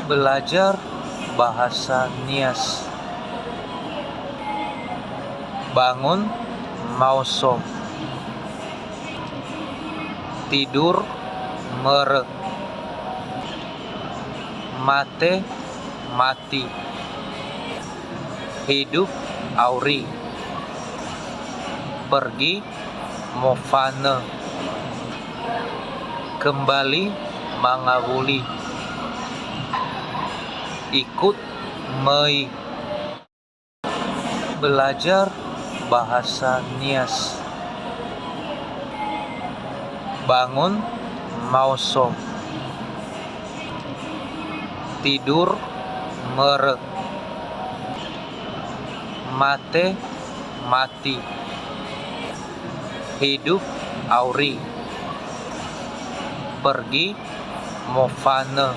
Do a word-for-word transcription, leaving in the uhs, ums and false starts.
Belajar bahasa Nias. Bangun, maoso. Tidur, mörö. Mate, mati. Hidup, auri. Pergi, mofanö. Kembali, mangawuli. Ikut, möi. Belajar bahasa Nias. Bangun, maoso. Tidur, mörö. Mate, mati. Hidup, auri. Pergi, mofanö.